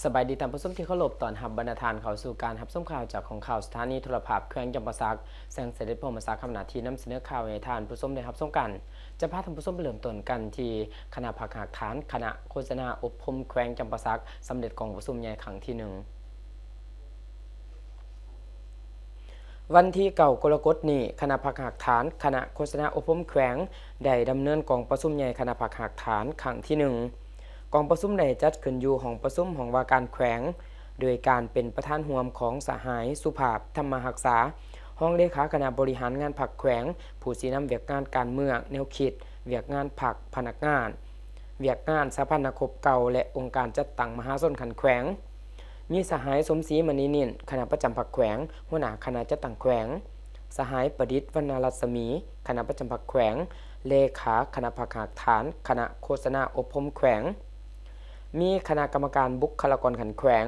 ສະບາຍດີທ່ານຜູ້ຊົມທີ່ເຄົາລົບ, ຕ້ອນຮັບບັນດາທ່ານເຂົ້າສູ່ການຮັບຊົມຂ່າວຈາກຫ້ອງຂ່າວສະຖານີໂທລະພາບແຂວງຈຳປາສັກ. ແສງສະເດັດ ພົມມະສັກ ທຳໜ້າທີ່ນຳສະເໜີຂ່າວໃຫ້ທ່ານຜູ້ຊົມໄດ້ຮັບຊົມກັນ. ຈະພາທ່ານຜູ້ຊົມໄປເລີ່ມຕົ້ນກັນທີ່ຄະນະພັກຮາກຖານຄະນະໂຄສະນາອົບຮົມແຂວງຈຳປາສັກ ສຳເລັດກອງປະຊຸມໃຫຍ່ຄັ້ງທີໜຶ່ງ. ວັນທີເກົ້າ ກໍລະກົດນີ້, ຄະນະພັກຮາກຖານຄະນະໂຄສະນາອົບຮົມແຂວງ ໄດ້ດຳເນີນກອງປະຊຸມໃຫຍ່ຄະນະພັກຮາກຖານຄັ້ງທີໜຶ່ງ. ກອງປະຊຸມໄດ້ຈັດຂຶ້ນຢູ່ຫ້ອງປະຊຸມຫ້ອງວ່າການແຂວງ, ໂດຍການເປັນປະທານຮ່ວມຂອງສະຫາຍ ສຸພາບ ທຳມະຮັກສາ, ຮອງເລຂາຄະນະບໍລິຫານງານພັກແຂວງ, ຜູ້ຊີ້ນຳວຽກງານການເມືອງ, ແນວຄິດ, ວຽກງານພັກ, ພະນັກງານ, ວຽກງານສະຫະພັນນັກຮົບເກົ່າ ແລະ ອົງການຈັດຕັ້ງມະຫາຊົນຂັ້ນແຂວງ. ມີສະຫາຍ ສົມສີ ມະນີນິນ, ຄະນະປະຈຳພັກແຂວງ, ຫົວໜ້າຄະນະຈັດຕັ້ງແຂວງ, ສະຫາຍ ປະດິດ ວັນນະລັດສະໝີ, ຄະນະປະຈຳພັກແຂວງ, ເລຂາຄະນະພັກຮາກຖານຄະນະໂຄສະນາອົບຮົມແຂວງ. ມີຄະນະກຳມະການບຸກຄະລາກອນຂັ້ນແຂວງ,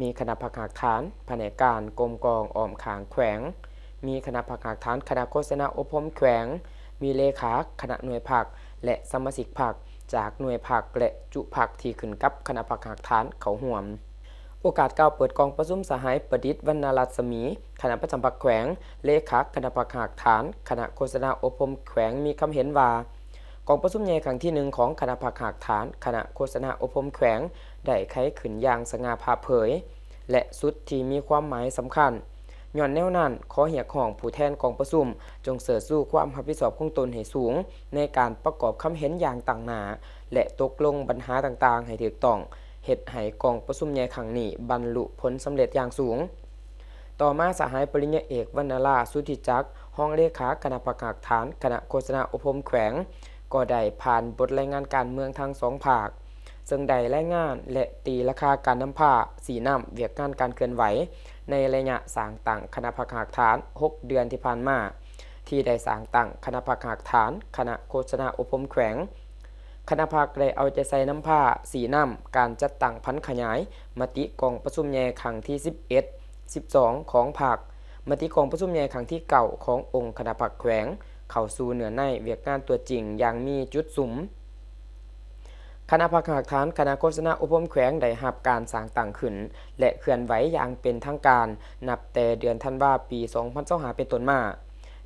ມີຄະນະພັກຮາກຖານພະແນກການກົມກອງອ້ອມຂ້າງແຂວງ, ມີຄະນະພັກຮາກຖານຄະນະໂຄສະນາອົບຮົມແຂວງ, ມີເລຂາຄະນະໜ່ວຍພັກ ແລະ ສະມາຊິກພັກຈາກໜ່ວຍພັກ ແລະ ຈຸພັກທີ່ຂຶ້ນກັບຄະນະພັກຮາກຖານເຂົ້າຮ່ວມ. ໂອກາດກ່າວເປີດກອງປະຊຸມ, ສະຫາຍ ປະດິດ ວັນນະລັດສະໝີ, ຄະນະປະຈຳພັກແຂວງ, ເລຂາຄະນະພັກຮາກຖານຄະນະໂຄສະນາອົບຮົມແຂວງ ມີຄຳເຫັນວ່າ ກອງປະຊຸມໃຫຍ່ຄັ້ງທີໜຶ່ງຂອງຄະນະພັກຮາກຖານຄະນະໂຄສະນາອົບຮົມແຂວງ ໄດ້ໄຂຂຶ້ນຢ່າງສະຫງ່າຜ່າເຜີຍ ແລະ ສຸດທີ່ມີຄວາມໝາຍສຳຄັນ. ຍ້ອນແນວນັ້ນ, ຂໍຮຽກຮ້ອງຜູ້ແທນກອງປະຊຸມ ຈົ່ງເຊີດຊູຄວາມຮັບຜິດຊອບຂອງຕົນໃຫ້ສູງ ໃນການປະກອບຄຳເຫັນຢ່າງຕັ້ງໜ້າ ແລະ ຕົກລົງບັນຫາຕ່າງໆໃຫ້ຖືກຕ້ອງ, ເຮັດໃຫ້ກອງປະຊຸມໃຫຍ່ຄັ້ງນີ້ບັນລຸຜົນສຳເລັດຢ່າງສູງ. ຕໍ່ມາ, ສະຫາຍ ປະລິນຍາເອກ ວັນນະລາ ສຸທິຈັກ, ຮອງເລຂາຄະນະພັກຮາກຖານຄະນະໂຄສະນາອົບຮົມແຂວງ ກໍໄດ້ຜ່ານບົດລາຍງານການເມືອງທັງສອງພາກ, ເຊິ່ງໄດ້ລາຍງານ ແລະ ຕີລາຄາການນຳພາ, ຊີ້ນຳວຽກງານການເຄື່ອນໄຫວ ໃນໄລຍະສ້າງຕັ້ງຄະນະພັກຮາກຖານຫົກເດືອນທີ່ຜ່ານມາ, ທີ່ໄດ້ສ້າງຕັ້ງຄະນະພັກຮາກຖານຄະນະໂຄສະນາອົບຮົມແຂວງ. ຄະນະພັກໄດ້ເອົາໃຈໃສ່ນຳພາຊີ້ນຳການຈັດຕັ້ງຜັນຂະຫຍາຍມະຕິກອງປະຊຸມໃຫຍ່ຄັ້ງທີສິບເອັດ ສິບສອງ ຂອງພັກ, ມະຕິກອງປະຊຸມໃຫຍ່ຄັ້ງທີເກົ້າຂອງອົງຄະນະພັກແຂວງ ເຂົ້າສູ່ເນື້ອໃນວຽກງານຕົວຈິງຢ່າງມີຈຸດສຸມ. ຄະນະພັກຮາກຖານຄະນະໂຄສະນາອົບຮົມແຂວງໄດ້ຮັບການສ້າງຕັ້ງຂຶ້ນ ແລະ ເຄື່ອນໄຫວຢ່າງເປັນທາງການ ນັບແຕ່ເດືອນທັນວາ ປີສອງພັນຊາວຫ້າ ເປັນຕົ້ນມາ,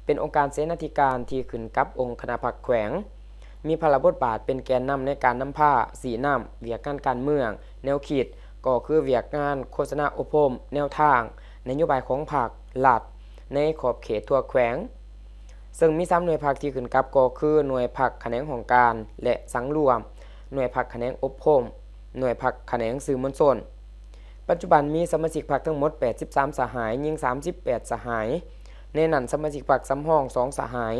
ເປັນອົງການເສນາທິການທີ່ຂຶ້ນກັບອົງຄະນະພັກແຂວງ. ມີພາລະບົດບາດເປັນແກນນຳໃນການນຳພາ, ຊີ້ນຳວຽກງານການເມືອງ, ແນວຄິດ, ກໍຄືວຽກງານໂຄສະນາອົບຮົມ, ແນວທາງ, ນະໂຍບາຍຂອງພັກ, ລັດ ໃນຂອບເຂດທົ່ວແຂວງ, ເຊິ່ງມີສາມໜ່ວຍພັກທີ່ຂຶ້ນກັບ ກໍຄືໜ່ວຍພັກຂະແໜງຫ້ອງການ ແລະ ສັງລວມ, ໜ່ວຍພັກຂະແໜງອົບຮົມ, ໜ່ວຍພັກຂະແໜງສື່ມວນຊົນ. ປັດຈຸບັນມີສະມາຊິກພັກທັງໝົດແປດສິບສາມສະຫາຍ, ຍິງສາມສິບແປດສະຫາຍ, ໃນນັ້ນສະມາຊິກພັກສຳຮອງສອງສະຫາຍ.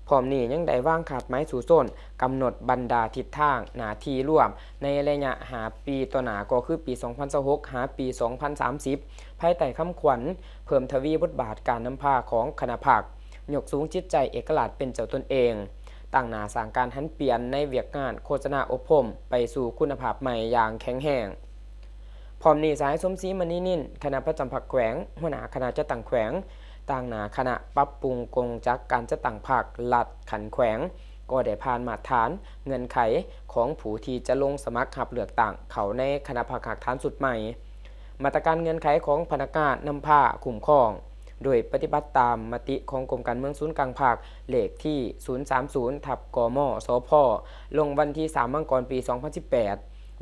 ພ້ອມນີ້ຍັງໄດ້ວາງຄາດໝາຍສູ້ຊົນ, ກຳນົດບັນດາທິດທາງ, ໜ້າທີ່ລວມໃນໄລຍະຫ້າປີຕໍ່ໜ້າ, ກໍຄືປີສອງພັນຊາວຫົກ ຫາປີສອງພັນສາມສິບ ພາຍໃຕ້ຄຳຂວັນ ເພີ່ມທະວີບົດບາດການນຳພາຂອງຄະນະພັກ, ຍົກສູງຈິດໃຈເອກະລາດເປັນເຈົ້າຕົນເອງ, ຕັ້ງໜ້າສ້າງການຫັນປ່ຽນໃນວຽກງານໂຄສະນາອົບຮົມໄປສູ່ຄຸນນະພາບໃໝ່ຢ່າງແຂງແຮງ. ພ້ອມນີ້, ສະຫາຍ ສົມສີ ມະນີນິນ, ຄະນະປະຈຳພັກແຂວງ, ຫົວໜ້າຄະນະຈັດຕັ້ງແຂວງ, ຕາງໜ້າຄະນະປັບປຸງກົງຈັກການຈັດຕັ້ງພັກລັດຂັ້ນແຂວງ, ກໍໄດ້ຜ່ານມາດຖານເງື່ອນໄຂຂອງຜູ້ທີ່ຈະລົງສະໝັກຮັບເລືອກຕັ້ງເຂົ້າໃນຄະນະພັກຮາກຖານຊຸດໃໝ່. ມາດຕະການເງື່ອນໄຂຂອງພະນັກງານນຳພາຄຸ້ມຄອງ, ໂດຍປະຕິບັດຕາມມະຕິຂອງກົມການເມືອງສູນກາງພັກ ເລກທີສູນສາມສູນ ທັບ ກມ ສພ ລົງວັນທີສາມ ມັງກອນ ປີສອງພັນສິບແປດ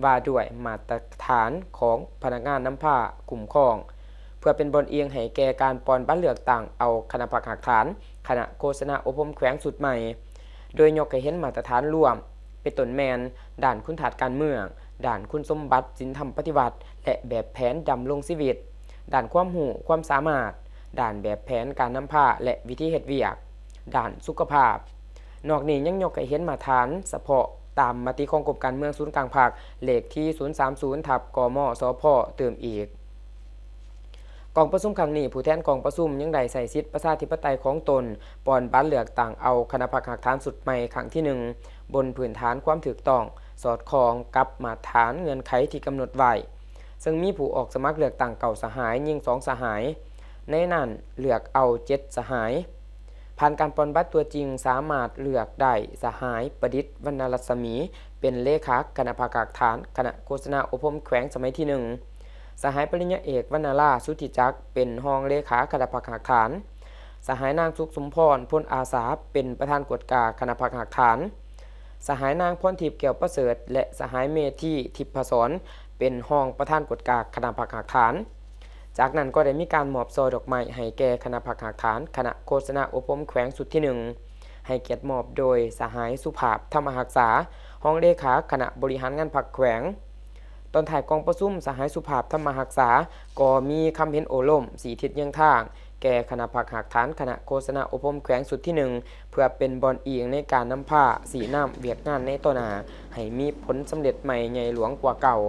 ວ່າດ້ວຍມາດຕະຖານຂອງພະນັກງານນຳພາຄຸ້ມຄອງ ເພື່ອເປັນບ່ອນອີງໃຫ້ແກ່ການປ່ອນບັດເລືອກຕັ້ງເອົາຄະນະພັກຮາກຖານຄະນະໂຄສະນາອົບຮົມແຂວງຊຸດໃໝ່, ໂດຍຍົກໃຫ້ເຫັນມາດຕະຖານລວມ ເປັນຕົ້ນແມ່ນດ້ານຄຸນທາດການເມືອງ, ດ້ານຄຸນສົມບັດສິນທຳປະຕິວັດ ແລະ ແບບແຜນດຳລົງຊີວິດ, ດ້ານຄວາມຮູ້ຄວາມສາມາດ, ດ້ານແບບແຜນການນຳພາ ແລະ ວິທີເຮັດວຽກ, ດ້ານສຸຂະພາບ. ນອກນີ້ຍັງຍົກໃຫ້ເຫັນມາດຖານສະເພາະຕາມມະຕິຂອງກົມການເມືອງສູນກາງພັກ ເລກທີສູນສາມສູນ ທັບ ກມ ສພ ຕື່ມອີກ. ກອງປະຊຸມຄັ້ງນີ້, ຜູ້ແທນກອງປະຊຸມຍັງໄດ້ໃຊ້ສິດປະຊາທິປະໄຕຂອງຕົນ ປ່ອນບັດເລືອກຕັ້ງເອົາຄະນະພັກຮາກຖານຊຸດໃໝ່ຄັ້ງທີໜຶ່ງ ບົນພື້ນຖານຄວາມຖືກຕ້ອງ, ສອດຄ່ອງກັບມາດຖານເງື່ອນໄຂທີ່ກຳນົດໄວ້, ເຊິ່ງມີຜູ້ອອກສະໝັກເລືອກຕັ້ງເກົ້າສະຫາຍ, ຍິງສອງສະຫາຍ, ໃນນັ້ນເລືອກເອົາເຈັດສະຫາຍ. ຜ່ານການປ່ອນບັດຕົວຈິງ, ສາມາດເລືອກໄດ້ສະຫາຍ ປະດິດ ວັນນະລັດສະໝີ, ເປັນເລຂາຄະນະພັກຮາກຖານຄະນະໂຄສະນາອົບຮົມແຂວງສະໄໝທີໜຶ່ງ, ສະຫາຍປະລິນຍາເອກ ວັນນາລາ ສຸດທິຈັກ ເປັນຮອງເລຂາຄະນະພັກຮາກຖານ, ສະຫາຍນາງ ສຸກສົມພອນ ພົນອາສາ ເປັນປະທານກວດກາຄະນະພັກຮາກຖານ, ສະຫາຍນາງ ພອນທິບ ແກ້ວປະເສີດ ແລະ ສະຫາຍ ເມທີ ທິບພະສອນ ເປັນຮອງປະທານກວດກາຄະນະພັກຮາກຖານ. ຈາກນັ້ນກໍໄດ້ມີການມອບຊ່ອດອກໄມ້ໃຫ້ແກ່ຄະນະພັກຮາກຖານຄະນະໂຄສະນາອົບຮົມແຂວງຊຸດທີໜຶ່ງ, ໃຫ້ກຽດມອບໂດຍສະຫາຍ ສຸພາບ ທຳມະຮັກສາ ຮອງເລຂາຄະນະບໍລິຫານງານພັກແຂວງ. ຕອນທ້າຍກອງປະຊຸມ, ສະຫາຍ ສຸພາບ ທຳມະຮັກສາ ກໍມີຄຳເຫັນໂອ້ລົມຊີ້ທິດຍຽງທາງແກ່ຄະນະພັກຮາກຖານຄະນະໂຄສະນາອົບຮົມແຂວງຊຸດທີໜຶ່ງ ເພື່ອເປັນບ່ອນອີງໃນການນຳພາຊີ້ນຳວຽກງານໃນຕໍ່ໜ້າ ໃຫ້ມີຜົນສຳເລັດໃໝ່ໃຫຍ່ຫຼວງກວ່າເກົ່າ.